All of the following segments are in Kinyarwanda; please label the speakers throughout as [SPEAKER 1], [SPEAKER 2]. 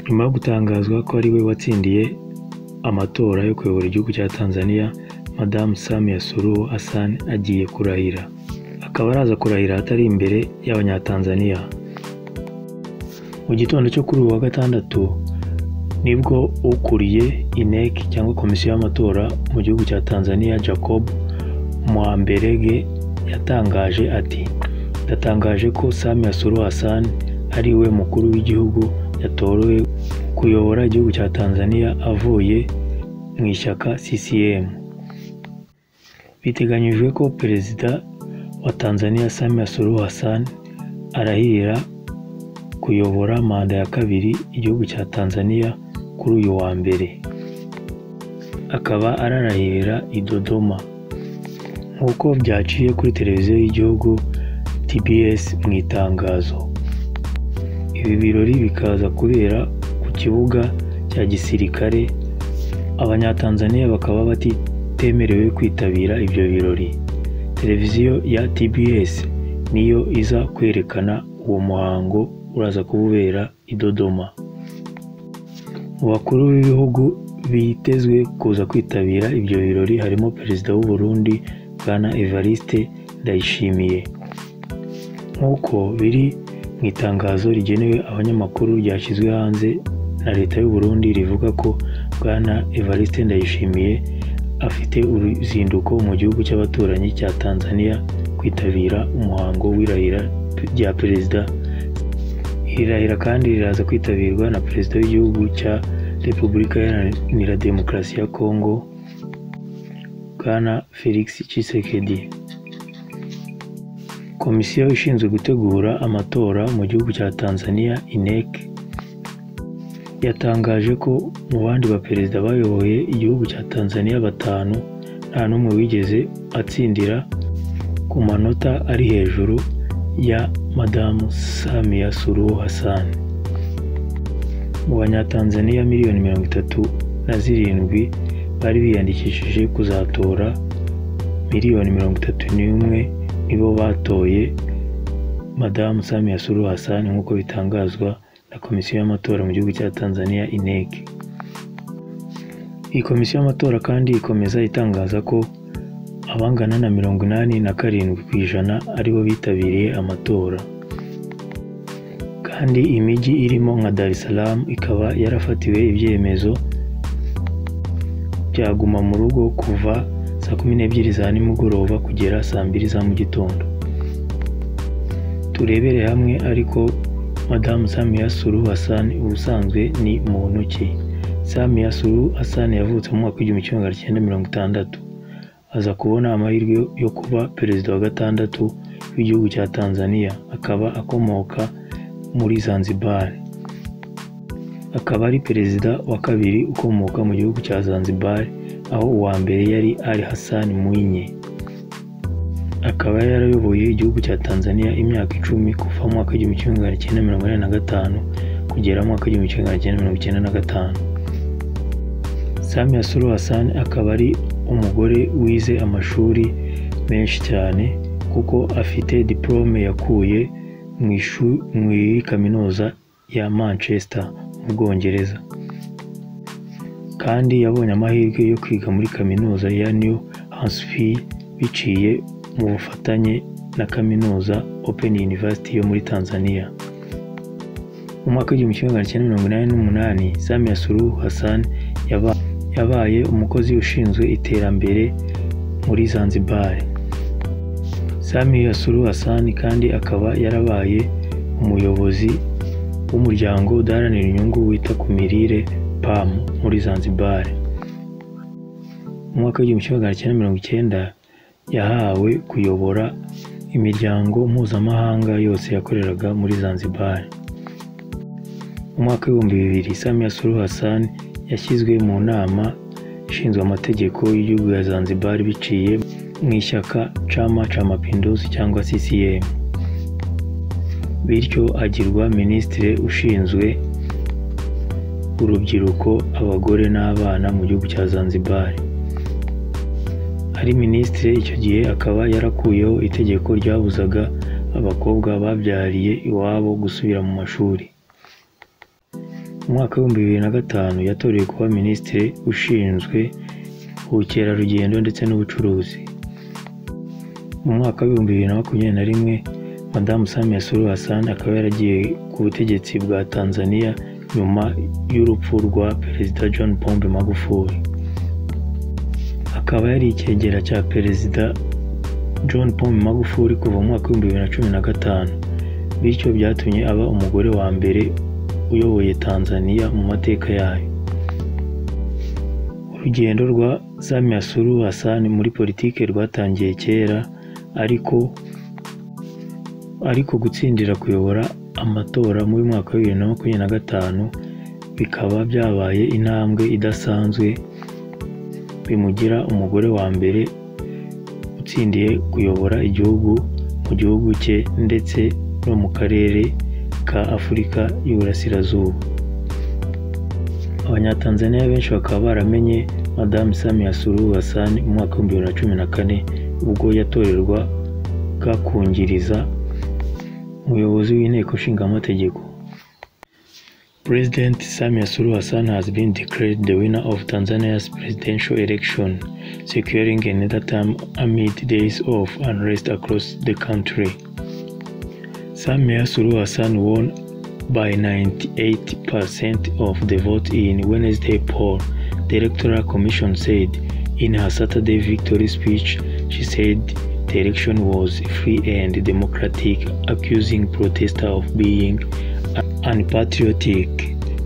[SPEAKER 1] Nyuma yo gutangazwa ko ari we watsindiye amatora yo kuyobora igihugu cya Tanzania, Madamu Samia Suluhu Hassan agiye kurahira. Akaba araza kurahira atari imbere y'Abanyatanzania. Mu gitondo cyo kuri uyu wa gatandatu nibwo ukuriye INEC cyangwa Komisiyo y'Amatora mu gihugu cya Tanzania, Jacob Mwamberege, yatangaje ati: "Ndatangaje ko Samia Suluhu Hassan ari we mukuru w'igihugu yatorewe kuyobora igihugu cya Tanzania avuye mu ishyaka CCM." Biteganyijwe ko Perezida wa Tanzania Samia Suluhu Hassan arahirira kuyobora manda ya kabiri igihugu cya Tanzania kuri uyu wa mbere. Akaba ararahirira i Dodoma nk'uko byaciye kuri televiziyo y'igihugu TBS mu itangazo. Ibi birori bikaza kubera ku kibuga cya gisirikare, Abanyatanzania bakaba batemerewe kwitabira ibyo birori. Televiziyo ya TBS niyo iza kwerekana uwo muhango uraza kuba ubera i Dodoma. Mu bakuru b'ibihugu bitezwe kuza kwitabira ibyo birori harimo Perezida w'u Burundi Bwana Evariste Ndayishimiye. Nk'uko biri mu itangazo rigenewe abanyamakuru ryashyizwe hanze na Leta y'u Burundi, rivuga ko Bwana Evariste Ndayishimiye afite uruzinduko mu gihugu cy'abaturanyi cya Tanzania kwitabira umuhango w'irahira rya Perezida. Iri rahira kandi riraza kwitabirwa na Perezida w'igihugu cya Repubulika Iharanira Demokarasi ya Kongo, Bwana Felix Tshisekedi. Komisiyo ishinzwe gutegura amatora mu gihugu cya Tanzania, INEC, yatangaje ko mu bandi baperezida bayoboye igihugu cya Tanzania batanu, nta n'umwe wigeze atsindira ku manota ari hejuru ya Madamu Samia Suluhu Hassan. Mu Banyatanzania miliyoni 37 bari biyandikishije kuzatora, miliyoni 31 nibo batoye Madamu Samia Suluhu Hassan, nk'uko bitangazwa na Komisiyo y'Amatora mu gihugu cya Tanzania, INEC. Iyi komisiyo y'amatora kandi ikomeza itangaza ko abangana na 87% aribo bitabiriye amatora. Kandi imijyi irimo nka Dar es Salaam ikaba yarafatiwe ibyemezo bya guma mu rugo kuva saa 12 za nimugoroba kugera saa 2 za mu gitondo. Turebere hamwe ariko Madamu Samia Suluhu Hassan ubusanzwe ni muntu ki? Samia Suluhu Hassan yavutse mu mwaka w'1960. Aza kubona amahirwe yo kuba perezida wa gatandatu w'igihugu cya Tanzania, akaba akomoka muri Zanzibar. Akaba ari perezida wa kabiri ukomoka mu gihugu cya Zanzibar, aho uwa mbere yari Ali Hassan Mwinyi. Akaba yarayoboye igihugu cya Tanzania imyaka 10 kuva mu mwaka w'1985 kugera mu mwaka w'1995. Samia Suluhu Hassan akaba ari umugore wize amashuri menshi cyane, kuko afite diplome yakuye muri kaminuza ya Manchester mu Bwongereza. Kandi yabonye amahirwe yo kwiga muri kaminuza ya New Hampshire biciye mu bufatanye na kaminuza Open University yo muri Tanzania. Mu mwaka w'1988, Samia Suluhu Hassan yabaye umukozi ushinzwe iterambere muri Zanzibar. Samia Suluhu Hassan kandi akaba yarabaye umuyobozi w'umuryango udaharanira inyungu wita ku mirire PAM muri Zanzibar. Mu mwaka w'1990 yahawe kuyobora imiryango mpuzamahanga yose yakoreraga muri Zanzibar. Mu mwaka w'2000, Samia Suluhu Hassan yashyizwe mu nama ishinzwe amategeko y'igihugu ya Zanzibar biciye mu ishyaka Chama cha Mapinduzi cyangwa CCM. Bityo agirwa minisitiri ushinzwe urubyiruko, abagore n'abana mu gihugu cya Zanzibar. Ari minisitiri icyo gihe akaba yarakuyeho itegeko ryabuzaga abakobwa babyariye iwabo gusubira mu mashuri. Mu Mu mwaka w'2005 yatorewe kuba Minisitiri ushinzwe ubukerarugendo ndetse n'ubucuruzi. Mu mwaka w'2021 Madamu Samia Suluhu Hassan akaba yaragiye ku butegetsi bwa Tanzania nyuma y'urupfu rwa Perezida John Pombe Magufuli. Akaba yari icyegera cya Perezida John Pombe Magufuli kuva mu mwaka w'2015, bityo byatumye aba umugore wa mbere uyoboye Tanzania mu mateka yayo. Urugendo rwa Samia Suluhu Hassan muri politiki rwatangiye kera, ariko gutsindira kuyobora amatora muri mwaka wa 2025 bikaba byabaye intambwe idasanzwe bimugira umugore wa mbere utsindiye kuyobora igihugu mu gihugu cye ndetse no mu karere ka Afurika y'Uburasirazuba. Abanyatanzania benshi bakaba baramenye Madamu Samia Suluhu Hassan mu mwaka wa 2014 ubwo yatorerwaga kungiriza umuyobozi w'Inteko Ishinga Amategeko. President Samia Suluhu Hassan has been declared the winner of Tanzania's presidential election, securing another term amid days of unrest across the country. Samia Suluhu Hassan won by 98% of the vote in Wednesday poll, the Electoral Commission said. In her Saturday victory speech, she said the election was free and democratic, accusing protesters of being unpatriotic.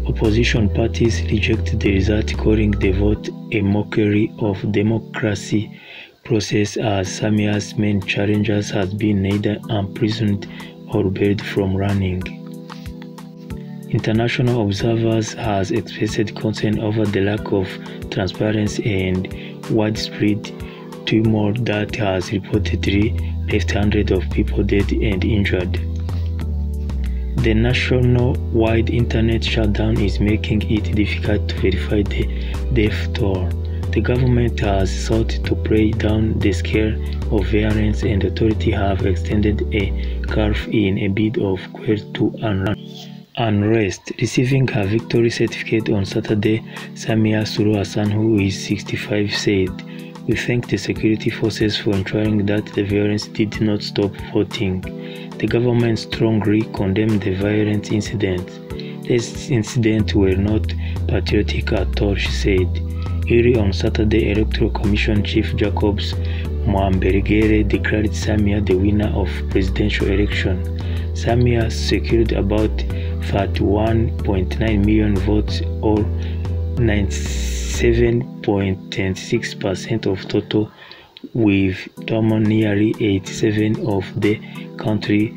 [SPEAKER 1] Opposition parties rejected the result, calling the vote a mockery of democracy process, as Samia's main challengers has been either imprisoned or barred from running. International observers has expressed concern over the lack of transparency and widespread tumult that has reportedly left hundreds of people dead and injured. The nationwide internet shutdown is making it difficult to verify the death toll. The government has sought to play down the scale of violence, and authorities have extended a curfew in a bid of quell to unrest. Receiving her victory certificate on Saturday, Samia Suluhu Hassan, who is 65, said, "We thank the security forces for ensuring that the violence did not stop voting. The government strongly condemned the violent incidents. These incidents were not patriotic at all," she said. Early on Saturday, Electoral Commission Chief Jacobs Mwambegele declared Samia the winner of presidential election. Samia secured about 31.9 million votes, or 97.26% of total, with nearly 87 of the country,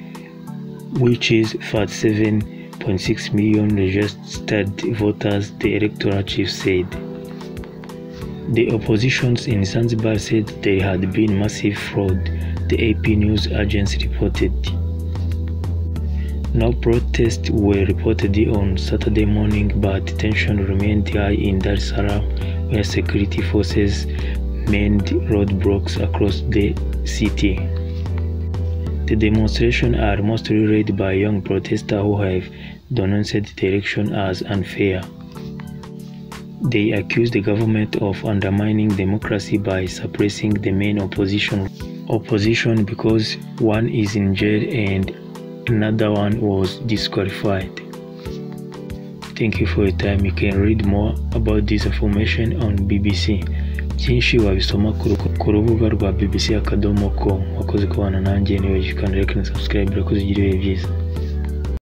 [SPEAKER 1] which is 47.6 million registered voters, the electoral chief said. The opposition in Zanzibar said there had been massive fraud, the AP news agency reported. No protests were reported on Saturday morning, but tension remained high in Dar es Salaam, where security forces manned roadblocks across the city. The demonstrations are mostly led by young protesters who have denounced the election as unfair. They accuse the government of undermining democracy by suppressing the main opposition because one is in jail and another one was disqualified. Thank you for your time. You can read more about this information on BBC. Byinshi wabisoma ku rubuga rwa bbc.com. Wakoze kubana nanjye, niba ukanda like na subscribe, urakoze, ugira ibihe byiza.